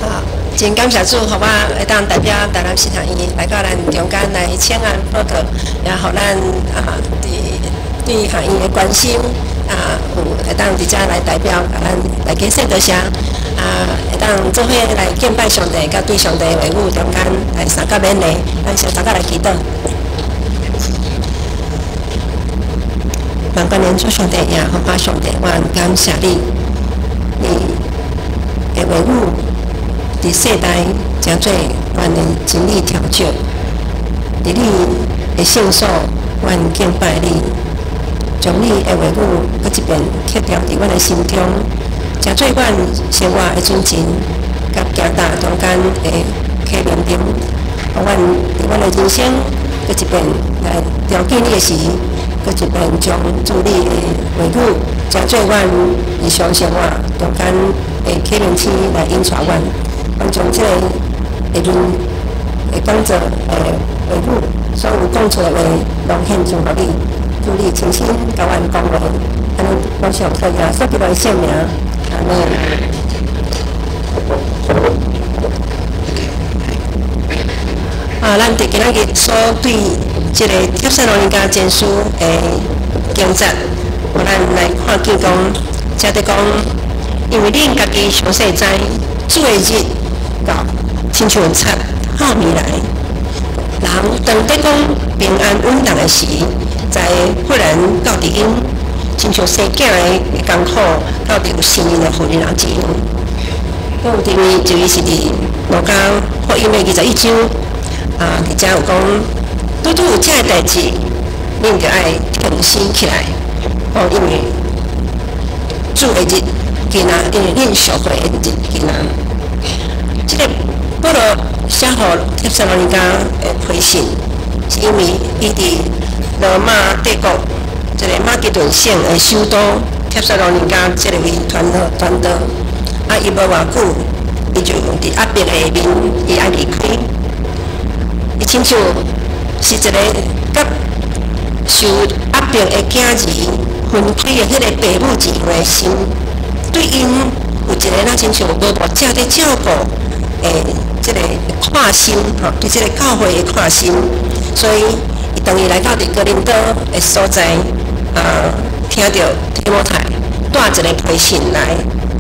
啊，真感謝主，予我會當代表台南神學院來到咱中間來請安報告，也予咱啊，佇對學院的關心啊，有會當佇遮來代表，共咱大家說多謝啊，會當做伙來敬拜上帝，佮對上帝的話語中間來相佮勉勵，咱先大家來祈禱。萬軍的主上帝，耶和華上帝，我感謝你，你的話語佇世代成做阮的真理調酒，佇你的聖所，阮敬拜你，將你的話語閣一遍刻牢佇阮的心中，成做阮生活的準繩，佮行踏中間的啟明燈，予阮佇阮的人生閣一遍來調見你的時，閣一遍將主你的話語，成做阮日常生活中間的啟明星來引帶阮。阮將這個下面會講座的話語，所有講出來的話，攏獻上予你，求你親身共阮講話，按呢攏是奉耶穌基督的聖名，阿們。啊，咱佇今仔日所對這個帖撒羅尼迦前書的經節，予咱來看見講，這佇講，因為恁家己詳細知，主的日到，親像賊暗暝來，人當咧講平安穩當的時，才忽然到佇𪜶，親像生囝的艱苦到佇有身孕的婦人一樣。閣有第二，就是佇路加福音的21章，啊，佇遮有講，拄拄有這个代誌，恁著愛挺身起來，哦，因為主的日近啊，因為恁贖回的日近啊。這个保羅寫予帖撒羅尼迦的批信，是因為伊佇羅馬帝國這个馬其頓省的首都帖撒羅尼迦這个位傳道傳道，啊，伊無偌久，伊就佇壓迫的下面，伊愛離開。伊親像是一个佮受壓迫的囝兒分開的彼个爸母一樣的心，對𪜶有一个若親像無牧者佇照顧的這个看心，吼，對這个教會的看心，所以伊當伊來到佇哥林多的所在，啊，聽著提摩太帶一个批信來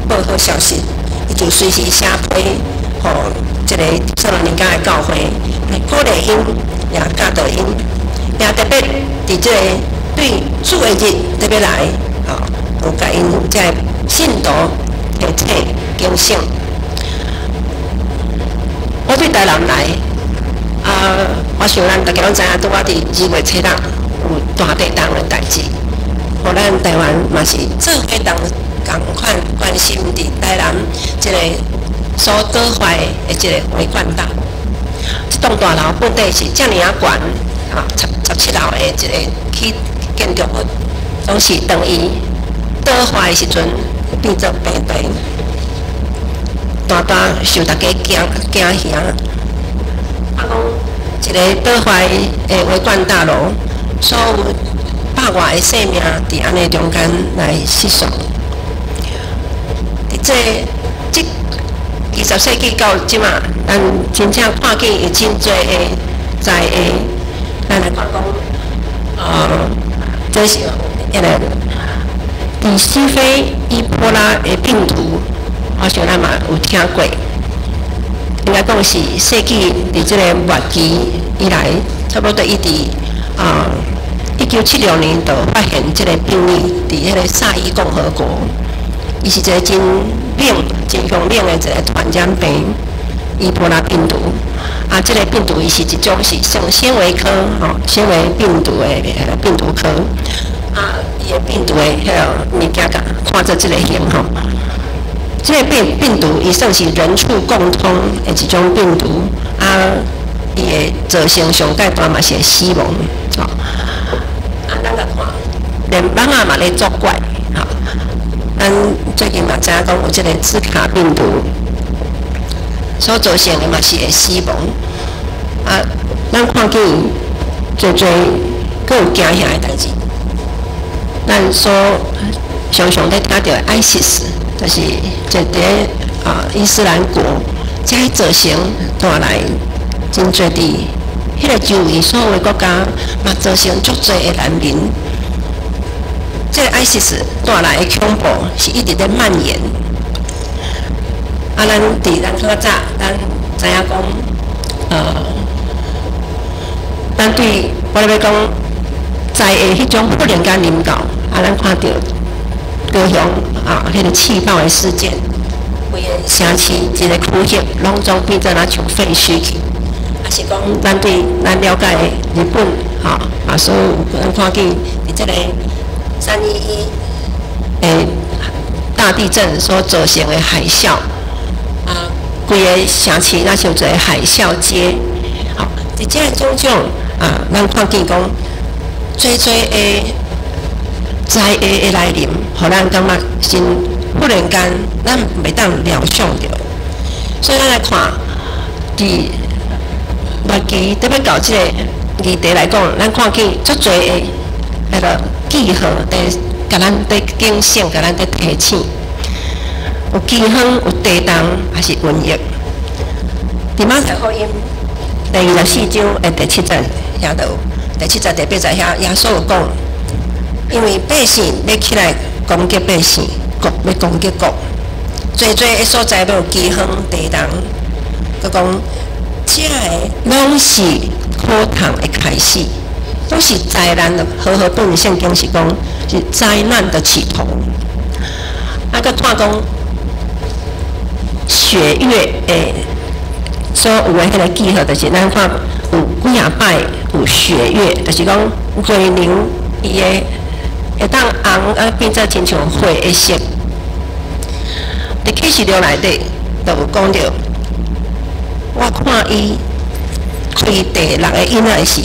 報好消息，伊就隨時寫批，予這个帖撒羅尼迦的教會來鼓勵𪜶，也教導𪜶，也特別佇這個對主的日特別來，吼，有共𪜶這个信徒提醒警醒。我對台南來，啊，我想咱大家攏知影，拄仔佇2月7日有大地震的代誌，予咱台灣嘛是做伙同仝款關心佇台南這个所倒壞的這个維冠大樓。這棟大樓本底是遮爾仔懸，啊，十七樓的一个起建築物，總是當伊倒壞的時陣，變做平地，大大受大家驚驚嚇。啊，講一个倒壞的維冠大樓，所有百外个性命佇按呢中間來失喪。佇這這20世紀到這馬，咱真正看見有真濟个災禍，咱來看講，這是彼个佇西非伊波拉的病毒，我想咱嘛有聽過，應該講是世紀佇這个末期以來，差不多伊佇啊1976年就發現這个病例佇彼个薩伊共和國，伊是一个真猛、真兇猛的一个傳染病，伊波拉病毒。啊，這个病毒伊是一種是像纖維科吼，纖維病毒的病毒科。啊，伊的病毒的彼个物件，共看做這个型吼。這个病毒伊算是人畜共通的一種病毒。啊，伊會造成上蓋大嘛是會死亡。吼。啊，咱來看，連蠓仔嘛咧作怪，吼。咱最近嘛知影講有這个茲卡病毒所造成的嘛是會死亡。啊，咱看見濟濟閣有驚嚇的代誌。咱所常常咧聽著 ISIS，就是一個伊斯蘭國，才造成帶來真濟佇彼個周圍所有的國家，嘛造成足濟的難民。這個 ISIS 帶來的恐怖是一直咧蔓延。啊，咱佇咱較早，咱知影講，咱對我咧欲講，災的彼種忽然間臨到，啊，咱看著高雄啊，彼個氣爆的事件，規个城市一個區域攏總變做若像廢墟去。啊，是講咱對咱了解的日本，吼，啊，所有咱看見佇這个3·11的大地震所造成的海嘯，啊，規个城市若像一个海嘯街，吼，佇這个種種啊，咱看見講，濟濟的災禍的來臨，予咱感覺真忽然間，咱袂當料想著。所以咱來看，佇末期特別到這个議題來講，咱看見足濟的彼个記號，佇共咱佇警醒，共咱佇提醒。有饑荒，有地動，抑是瘟疫。佇馬太福音第24章的第七節遐就有，第七節、第八節遐，耶穌有講，因為百姓欲起來攻擊百姓，國欲攻擊國，濟濟的所在欲有饑荒、地動，閣講，這个攏是苦痛的開始，攏是災難的。和合本聖經是講是災難的起頭。啊，閣看講血月的所有的彼个記號，就是咱看有幾仔擺有血月，就是講月亮伊的會當紅啊變做親像血的色。佇啟示錄內底就有講著，我看伊開第六个印的時，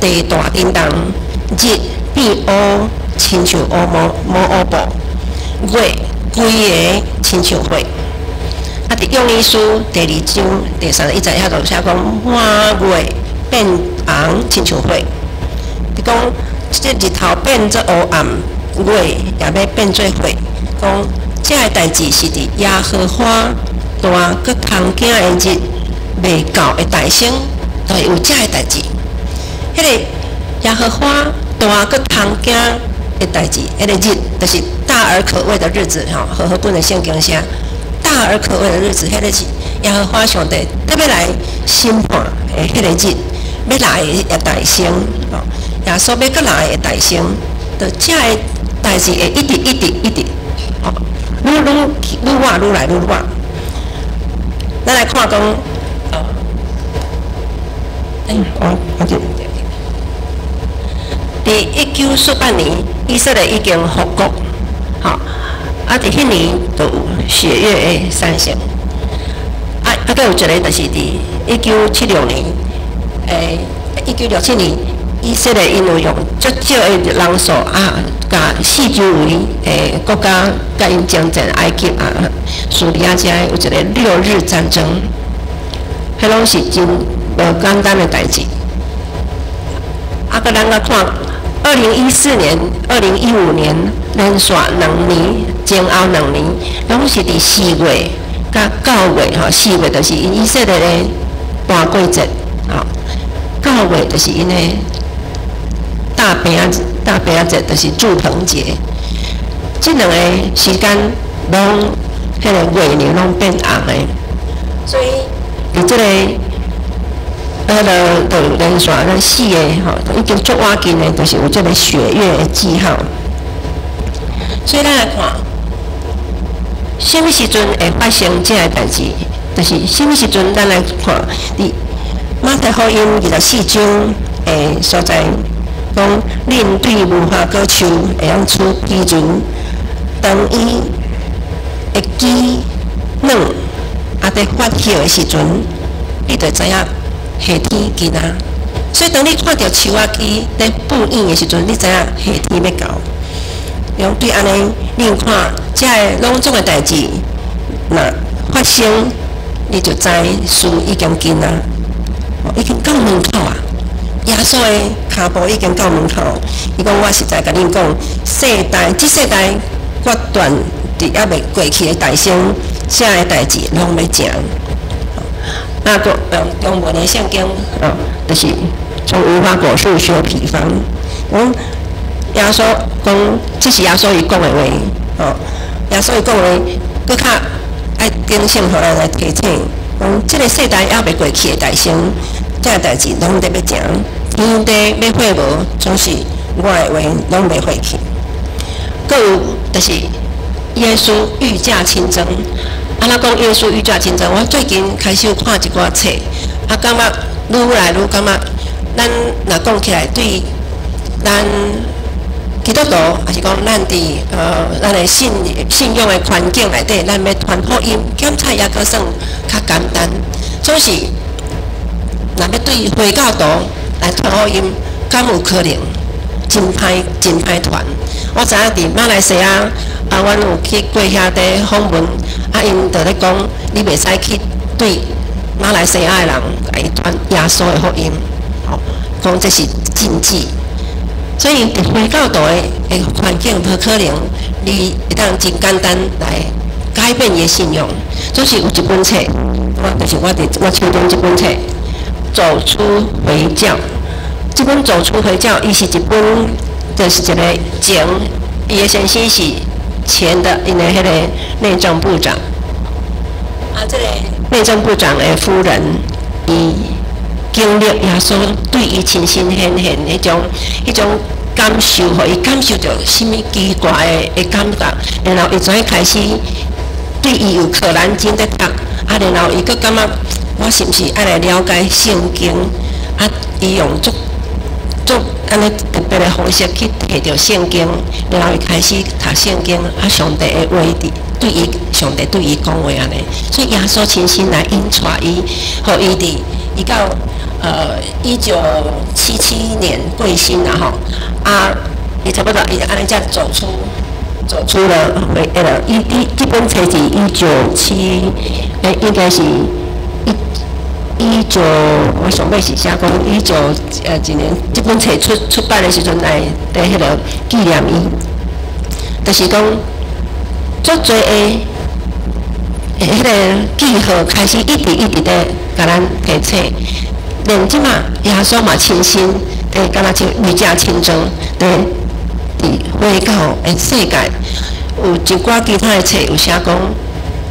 地大震動，日變烏，親像烏毛毛烏布；月規个親像血。啊，佇約書第二章第31節遐就寫講，滿月變紅，親像血。伊講，這日頭變做烏暗，月也欲變做血。講，這个代誌是佇耶和華大閣通驚的日未到的大先，就會有這个代誌。彼个耶和華大閣通驚的代誌，彼个日就是大而可畏的日子，吼，和合本的聖經寫大而可畏的日子，彼个是耶和華上帝特欲來審判的彼個日，欲來的大先，吼，耶穌欲閣來的大先，就這个代誌會一直一直一直，吼，愈愈愈晚愈來愈晚。咱來看講，欸，我就佇1948年，以色列已經復國，吼，啊，佇彼年就有血月的產生。啊啊，閣有一个就是佇1976年，1967年，以色列因為用足少的人數啊，共四周圍的國家共𪜶爭戰，埃及啊、敘利亞遮有一个六日戰爭，彼攏是真無簡單的代誌。啊，閣咱閣看，2014年、2015年連續兩年，前後兩年，攏是佇4月佮9月，吼，四月就是𪜶以色列的大過節，吼，九月就是𪜶的大餅仔節，就是住棚節。這兩個時間，攏彼个月亮攏變紅的，所以佇這个彼个就連續咱四个吼，已經足倚近的，就是有這个血月的記號。所以咱來看，啥物時陣會發生這个代誌？就是啥物時陣，咱來看佇馬太福音24章的所在，講恁對無花果樹會曉取比喻，當伊的枝嫩啊佇發葉的時陣，你就知影夏天近啊。所以當你看著樹仔枝佇布影的時陣，你知影夏天欲到。用對按呢，恁看這个攏總的代誌，若發生，你就知事已經近啊，已經到門口啊。耶穌的跤步已經到門口。伊講我實在共恁講，世代這世代決斷佇猶未過去的大生寫的代誌攏欲成。啊，閣用中文的聖經，哦，就是從無花果樹學比方，講耶穌講，這是耶穌伊講的話，哦，耶穌伊講的話，閣較愛警醒，予咱來提醒，講這个世代猶未過去的代生，這个代誌攏佇欲成，天地欲廢無，總是我的話攏袂廢去。閣有就是耶穌御駕親征。按怎講耶穌御駕親征？我最近開始有看一寡冊，啊，感覺愈來愈感覺，咱若講起來對咱基督徒，抑是講咱佇咱的信仰的環境內底，咱欲傳福音，檢查抑閣算較簡單。總是若欲對回教徒來傳福音，敢有可能？真歹，真歹傳。我知影佇馬來西亞，啊，阮有去過遐佇訪問，啊，𪜶就咧講，你袂使去對馬來西亞的人共伊傳耶穌的福音，吼，講這是禁忌。所以佇回教徒的環境，無可能你會當真簡單來改變伊的信仰。總是有一本冊，我就是我佇我手中這本冊，走出回教。這本走出回教，伊是一本，就是一個前，伊的先生是前的，𪜶的彼個內政部長。啊，這个內政部長的夫人，伊經歷耶穌對伊親身顯現彼種感受，予伊感受著啥物奇怪的感覺，然後伊就開始對伊有可蘭經咧讀，啊，然後伊閣感覺我是毋是愛來了解聖經？啊，伊用足足按呢特別的方式去提著聖經，然後伊開始讀聖經，啊，上帝的話佇對伊，上帝對伊講話按呢，所以耶穌親身來引帶伊，予伊佇伊到1977年過身啦吼，啊，伊差不多伊按呢才走出了回彼个，伊伊這本冊是一九七，欸，應該是一九，我上尾是寫講一九一年，這本冊出版的時陣來佇彼个紀念伊，就是講足濟的彼个記號開始一直一直咧共咱提醒，連這馬耶穌嘛親身佇敢若像御駕親征佇回教的世界，有一寡其他的冊有寫講，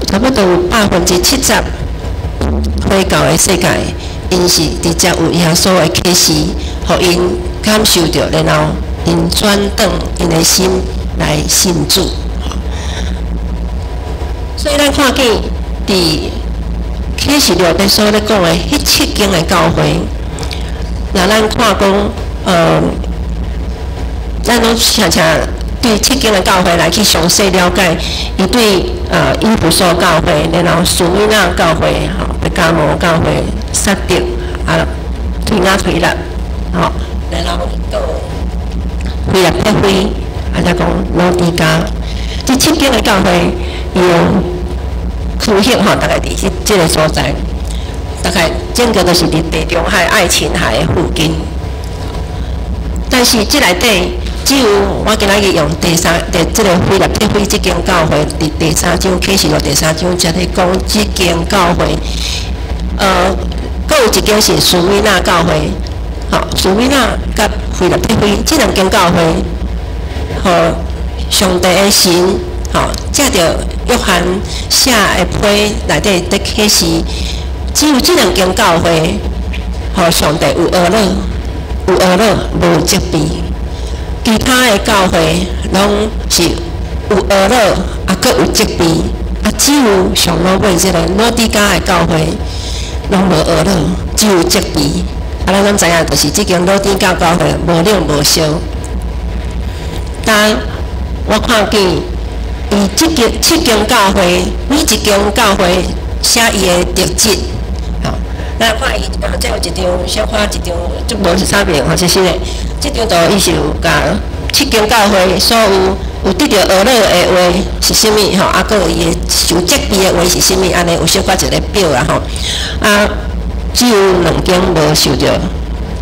差不多有70%回教的世界，𪜶是直接有耶穌的啟示，予𪜶感受著，然後𪜶轉轉𪜶的心來信主。所以咱看見佇啟示錄裡所咧講的彼七間的教會，若咱看講，咱攏常常對七間的教會來去詳細了解，伊對以弗所教會，然後士米拿教會，吼，伯加摩教會、撒狄啊、推雅推喇，吼，然後到腓立比會，啊，再講老底嘉，這七間的教會，伊的區域吼，大概佇這个所在，大概整個都是佇地中海、愛琴海的附近。但是這內底只有我今仔日用第三、第這个腓立比會這間教會，佇第三章啟示錄第三章，才咧講這間教會。閣有一間是士米拿教會，吼，士米拿佮腓立比會這兩間教會，予上帝的神，吼，藉著約翰寫的批內底佇啟示，只有這兩間教會，予上帝有呵咾，有呵咾，無責備。其他的教會攏是有呵咾，啊，閣有責備，啊，只有上落尾這个老底嘉的教會攏無呵咾，只有責備。啊，咱攏知影，就是這間老底嘉教會無冷無燒。但我看見伊這間七間教會，每一間教會寫伊的特質。吼，咱看伊，啊，這有一張小可一張，這無是啥物，吼，這是咧，這張圖伊是有共七間教會所有有得著呵咾的話是啥物吼，啊，閣有伊的受責備的話是啥物，按呢有小可一个表啦吼。啊，只有兩間無受著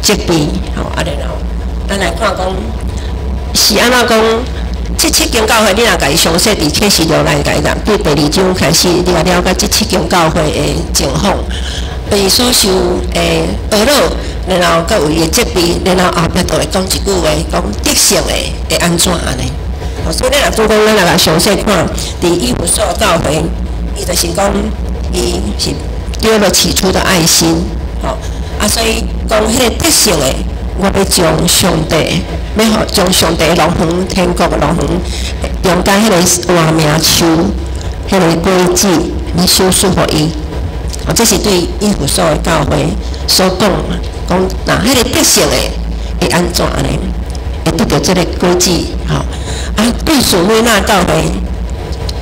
責備，吼，啊，然後咱來看講是按怎講，這七間教會，你若共伊詳細佇啟示錄來共伊對第二章開始，你來了解這七間教會的情況，伊所受的呵咾，然後閣有伊的責備，然後後壁就會講一句話，講得勝的會按怎按呢？所以咱若拄講，咱若來詳細看，佇以弗所教會，伊就是講，伊是丟了起初的愛心，吼啊，所以講彼個得勝的，我欲將上帝，欲予將上帝樂園，天國的樂園中間彼個活命樹，彼個果子，欲賞賜予伊。哦，這是對以弗所的教會所講，講若彼個得勝的會按怎按呢？會得著這个果子，吼啊！對士每拿教會，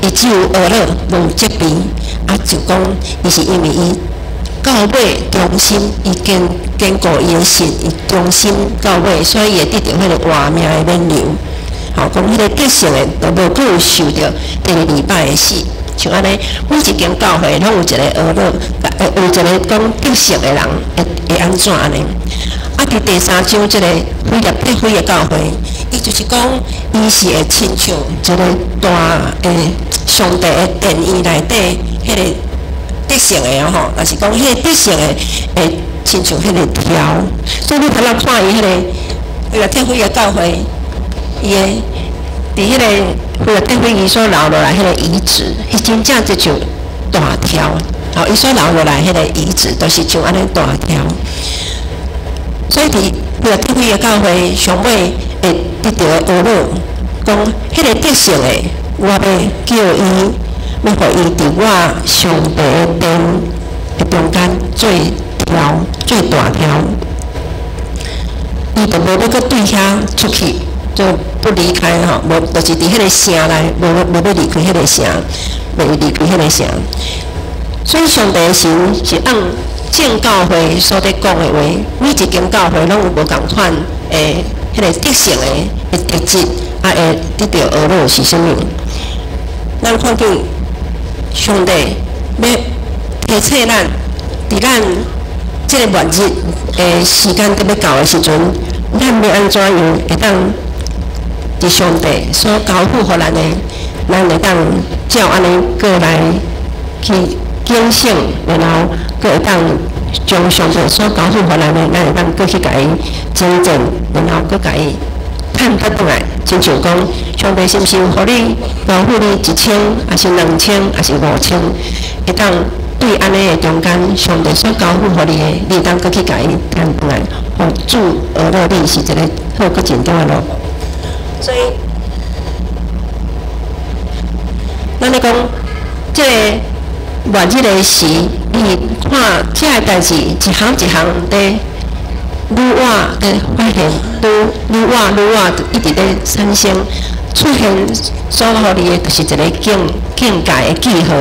伊只有呵咾，無責備，啊，就講伊是因為伊到尾忠心，伊堅堅固伊的信，伊忠心到尾，所以伊會得著彼个活命的勉勵。吼，講彼个得勝的，都無閣有受著第二擺的死。像按呢，每一間教會攏有一个呵咾，有一个講得勝的人會會按怎按呢？啊，佇第三章這个腓立比的教會，伊就是講，伊是會親像一個大的上帝的殿院內底彼个得勝的哦吼，若是講彼个得勝的會親像彼个柱，所以你頭仔看伊彼个腓拉鐵菲的教會，伊的佇彼个腓拉鐵菲伊所留落來彼个遺址，伊真正就像大柱，吼，伊所留落來彼个遺址，都是像按呢大柱。所以佇腓拉鐵菲的教會上尾會得著的呵咾，講彼个得勝的，我欲叫伊，欲予伊佇我上帝的殿的中間做柱，做大柱，伊就無欲閣對遐出去，就不離開吼，無就是佇彼个城內，無無欲離開彼个城，袂離開彼个城。所以上帝神是按眾教會所佇講的話，每一間教會攏有無仝款的彼个得勝的特質，啊會得著呵咾是啥物？咱看見上帝欲提醒咱，佇咱這个末日的時間閣欲到的時陣，咱欲按怎樣會當佇上帝所交付予咱的，咱會當照按呢過來去警醒，然後閣會當將上帝所交付予咱的，咱會當閣去共伊爭戰，然後閣共伊趁倒轉來，親像講，上帝是毋是有予你交付你1000，抑是2000，抑是5000，會當對按呢的中間，上帝所交付予你的，你會當閣去共伊趁轉來，予主呵咾你是一個好閣真重要的。所以，咱咧講，這个末日的時，你看這个代誌一項一項佇愈晚佇發現，愈愈晚愈晚一直佇產生出現，所予你的就是一个警警戒的記號。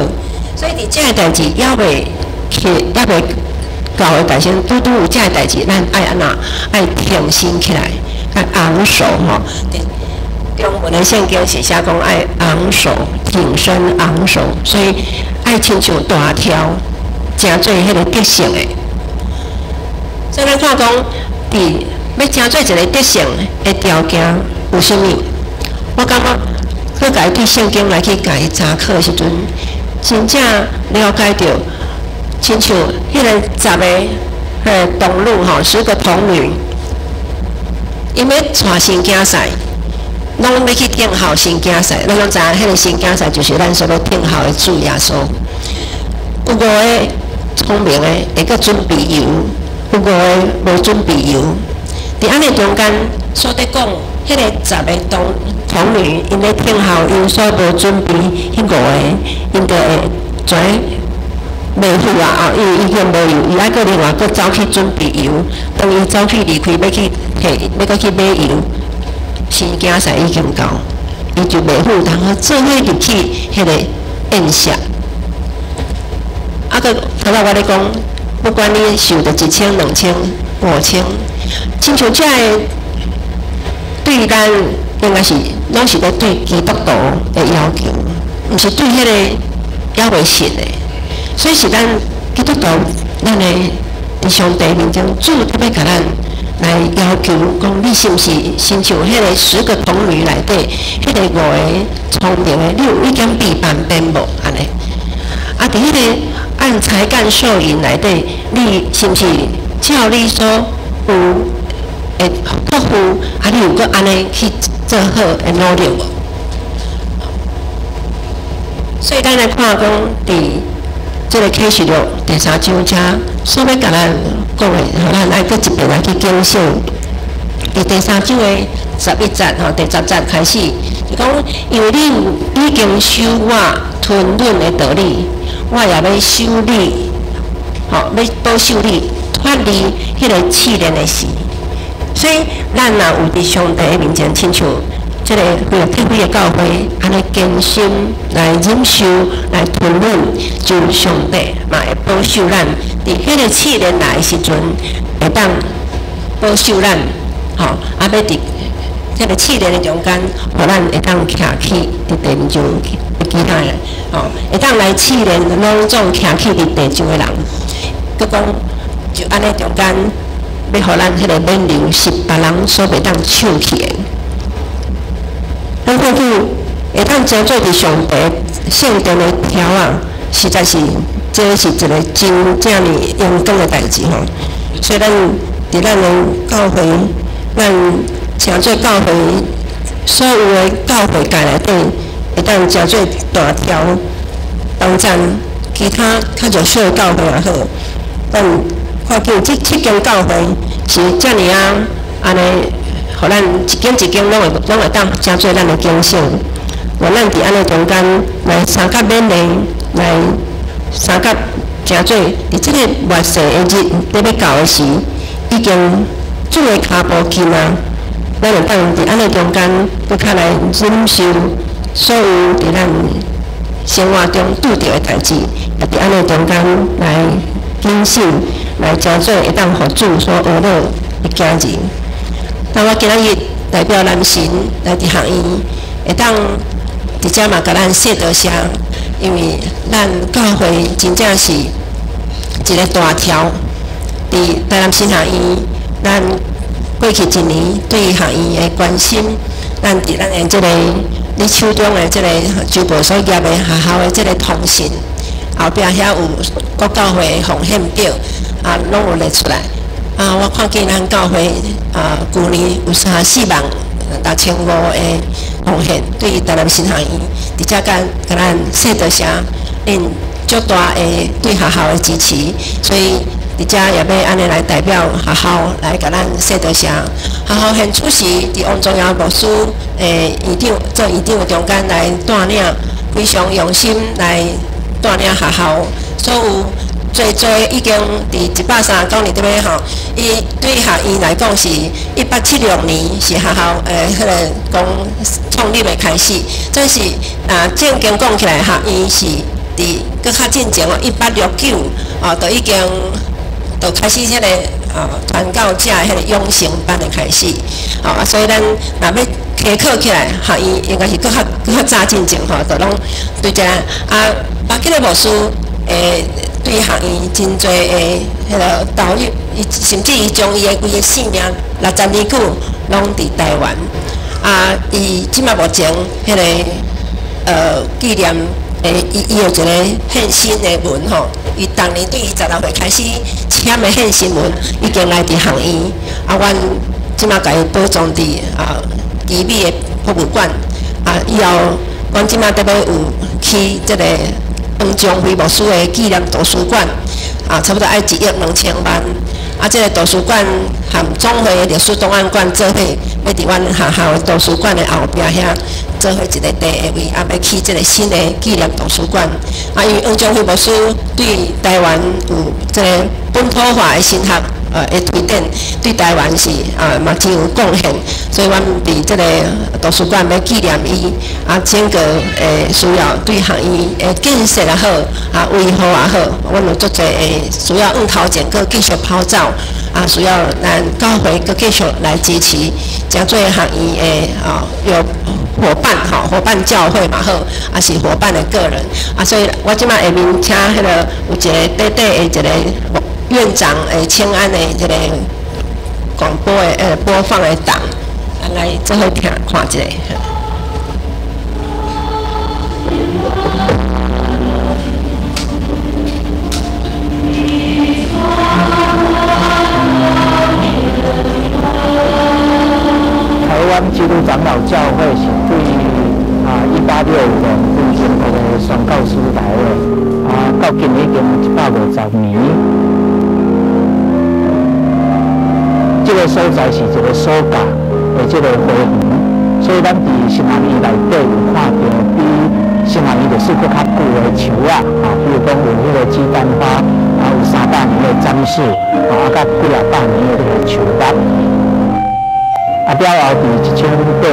所以佇這个代誌猶未去，猶未到的代時，拄拄有這个代誌，咱愛按怎？愛挺身起來，愛昂首吼。中文的聖經是寫講愛昂首挺身昂首，所以愛親像大柱，成做彼个得勝的。所以咱看講，佇欲成做一个得勝的條件有啥物？我感覺，閣共伊對聖經來去共伊查考的時陣，真正了解著，親像彼个十个彼个童女吼，10個童女，𪜶欲帶新囝婿。攏欲去等候新囝婿，咱攏知影，彼个新囝婿就是咱所欲等候的主耶穌。有五個聰明的會閣準備油，有五個無準備油。佇按呢中間所佇講，彼個十个童童女，𪜶咧等候𪜶所無準備，彼五個，𪜶就會怎袂赴啊！哦，因為已經無油，伊愛閣另外閣走去準備油。當伊走去離開，欲去提，欲閣去買油。新囝婿已經到，伊就袂赴通好做伙入去彼个宴席。啊，閣頭仔我咧講，不管你受著一千、2000、5000，親像這个對咱應該是攏是咧對基督徒的要求，毋是對彼个猶未信的。所以是咱基督徒，咱的佇上帝面前，主特欲共咱來要求講，你是毋是親像彼个十個童女內底，彼个五个聰明的，你有一點備半邊無？按呢？啊，佇彼个按才幹授銀內底，你是毋是照你所有的託付，啊，你有閣按呢去做好的努力無？所以咱來看講，佇這个啟示錄第三章遮所欲共咱講的，予咱愛閣一遍來去警醒。佇第三章的11節吼，第10節開始，就講因為你已經守我吞忍的道理，我也欲守你，吼，欲保守你脫離彼個試煉的時。所以，咱若有佇上帝的面前，親像這个菲拉鐵菲的教會，按呢堅心來忍受、來吞忍，就上帝嘛會保守咱，佇彼個試煉來的時陣，會當保守咱，吼，啊，欲佇這个試煉的中間，予咱會當徛起佇地上其他的，吼，會當來試煉攏總徛起佇地上的人，閣講就按呢中間，欲予咱彼个勉勵是別人所袂當搶去的。咱看見會當成做佇上帝聖殿的柱仔，實在是這是一個真正爾榮光的代誌吼。所以咱佇咱的教會，咱成做教會所有的教會界內底，會當成做大柱，幫贊其他較弱小的教會也好，咱看見這七間教會是遮爾仔按呢，予咱一間一間攏會當成做咱的警醒。願咱佇按呢中間來相佮勉勵，來相佮成做佇這個末世的日佇欲到的時，已經主的跤步近啊！咱會當佇按呢中間，閣較來忍受所有佇咱生活中拄著的代誌，也佇按呢中間來警醒，來成做會當予主所呵咾的囝兒。那我今仔日代表南神來佇學院，會當佇遮嘛共咱說多謝，因為咱教會真正是一個大柱，佇台南神學院，咱過去一年對學院的關心，咱佇咱的這个你手中的這个周報所頁的學校的這个通訊，後壁遐有各教會的奉獻表，啊，攏有列出來。啊，我看見咱教會啊，舊年有34萬6500的奉獻，對台南神學院，佇遮共咱說多謝，恁足大的對學校的支持，所以佇遮也欲按呢來代表學校來共咱說多謝。學校現此時佇王宗堯牧師的院長做院長的中間來帶領，非常用心來帶領學校所有。濟濟已經佇139年佇欲吼，伊對學院來講是1876年是學校彼个講創立的開始，這是啊正經講起來，學院是佇閣較進前哦，1869哦，就已經就開始彼个啊傳教者彼个養成班的開始，吼啊，所以咱若欲稽考起來，學院應該是閣較閣較早進前吼，就攏對遮啊，巴基的牧師對學院真濟的彼个投入，伊甚至伊將伊的規个性命60年久攏佇台灣。啊，伊這馬目前彼个紀念的伊伊有一個獻身的文吼，伊逐年對伊16歲開始簽的獻身文已經來佇學院，啊，阮這馬共伊保存佇啊奇美的博物館。啊，以後阮這馬特欲有起這个黃宗輝牧師的紀念圖書館，啊，差不多愛1億2千萬。啊，這个圖書館和總會的歷史檔案館做伙，欲佇阮學校的圖書館的後壁遐做伙一個地的位，啊，欲起這个新的紀念圖書館。啊，因為黃宗輝牧師對台灣有這个本土化的神學的推展，對台灣是啊嘛真有貢獻，所以阮佇這个圖書館欲紀念伊，啊，整個需要對學院的建設也好，啊維護也好，阮有足濟的需要往頭前閣繼續跑走，啊，需要咱教會閣繼續來支持，誠做學院的啊有夥伴吼，夥伴教會嘛好，啊是夥伴的個人，啊，所以我這馬下面請彼个有一個短短的一個院長的請安的這个廣播的播放的檔，來做伙聽看一下。台灣基督長老教會是對1865年規定的宣教師來的，到今已經150年。這個所在是一個所教的這個花園，所以咱佇神學院內底有看到比神學院歷史閣較久的樹仔，比如講有彼個雞蛋花，有300年的樟樹，佮幾若百年的這個樹木。了後，佇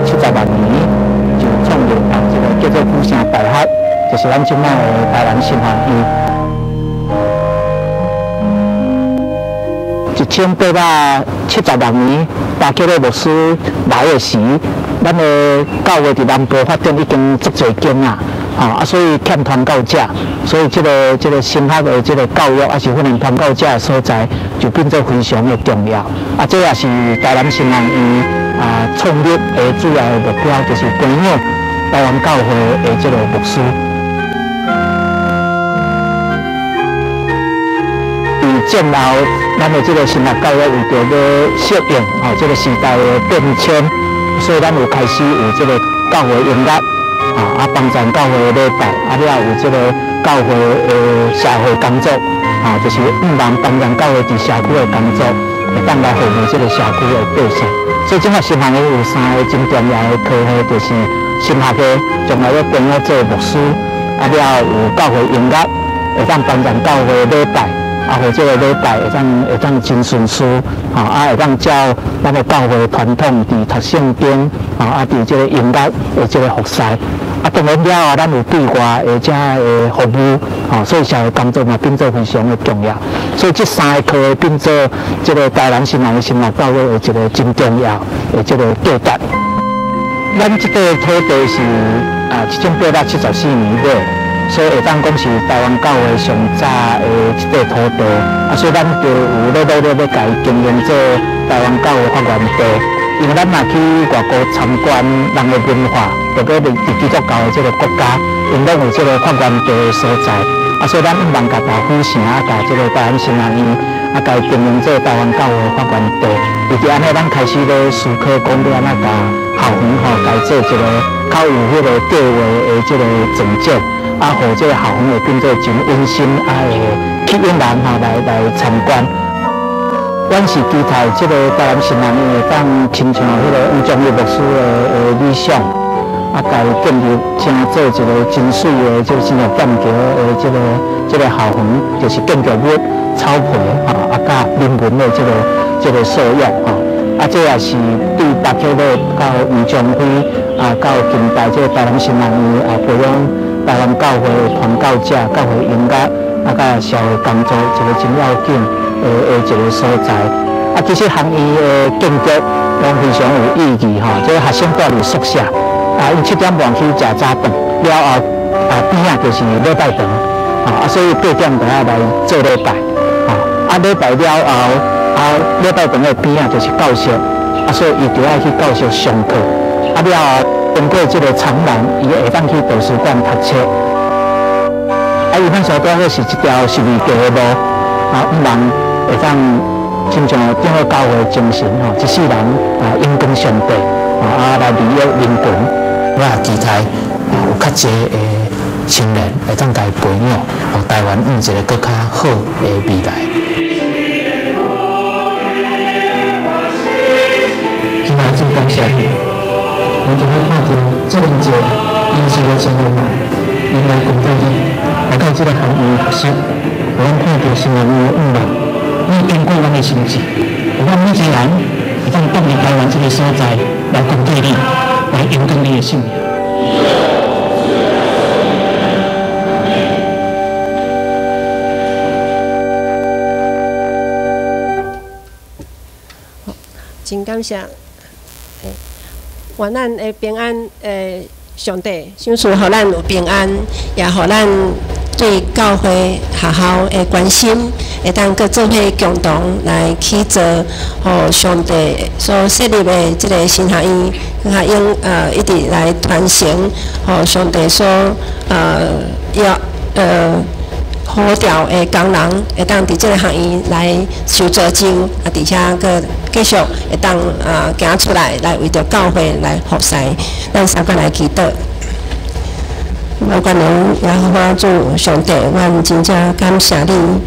1876年就創立這個叫做府城大學，就是咱這擺的台南神學院。1876年，巴克勒牧師來的時，咱的教會佇南部發展已經足濟間啊，所以欠傳教者，所以這個神學的這個教育，抑是訓練傳教者的所在，就變做非常的重要。這也是台南神學院創立的主要的目標，就是培養台灣教會的這個牧師。戰後，咱的這個神學教育為著欲適應這個時代的變遷，所以咱有開始有這個教會音樂，幫助教會的禮拜，了有這個教會的社會工作，就是毋茫幫助教會佇社區的工作，會當來服務這個社區的百姓。所以，這個神學院有三個真重要的科系，就是神學的將來欲培養做牧師，了有教會音樂，會當幫助教會禮拜。或者個禮拜會當真順序，會當照咱的教會傳統，佇讀聖經，佇這個音樂的這個服侍。當然了後，咱有對外的這個服務，所以社會工作嘛變做非常的重要。所以這三個科變做這個台南神學院神學教育的一個真重要的這個價值。咱這個土地是1874年買。所以會當講是台灣教會上早的一塊土地，所以咱就有咧努力欲共伊經營做台灣教會發源地。因為咱若去外國參觀人的文化，特別佇基督教的這個國家，𪜶攏有這個發源地的所在，所以咱毋茫共大府城啊，共這個台南神學院共伊經營做台灣教會發源地。為著按呢，咱開始咧思考講欲按怎共校園共伊做一個較有彼個計劃的這個總結。予這個校園會變做真溫馨，會吸引人來參觀。阮是期待這個台南神學院會當親像彼個黃宗義牧師的理想，共伊建立成做一個真媠的這個新竹劍橋的這個校園，就是建築物、草皮佮人文的這個素養。這也是對巴克勒到黃宗輝到近代這個台南神學院培養台灣教會傳教者、教會音樂佮社會工作一個真要緊的一個所在。其實學院的建築攏非常有意義。這個學生蹛佇宿舍，𪜶7點半去食早飯，了後邊仔就是禮拜堂，所以8點就愛來做禮拜。禮拜了後，禮拜堂的邊仔就是教室，所以伊就愛去教室上課。了後經過這個長廊，伊會當去圖書館讀冊。伊咱所拄好是一條十字架的路，毋茫會當親像長老教會精神一世人仰光上帝，來利用人群。我也期待有較濟的青年會當共伊培養，予台灣往一個閣較好的未來。今仔真感謝你，我就欲看著這麼濟優秀的青年人，𪜶來跟隨你，來到這個學院學習，予阮看著神學院的願望，你經過阮的心志，予阮每一個人會當踮佇台灣這個所在來跟隨你，來仰光你的聖名。真感謝，願咱的平安的上帝，賞賜予咱有平安，也予咱對教會學校的關心，會當閣做伙共同來去做，予上帝所設立的這个神學院，閣較用一直來傳承，予上帝所要呼召的工人，會當佇這个學院來受造就，啊，佇遐閣繼續會當行出來，來為著教會來服侍。咱三個來祈禱。我願耶和華主上帝，阮真正感謝你。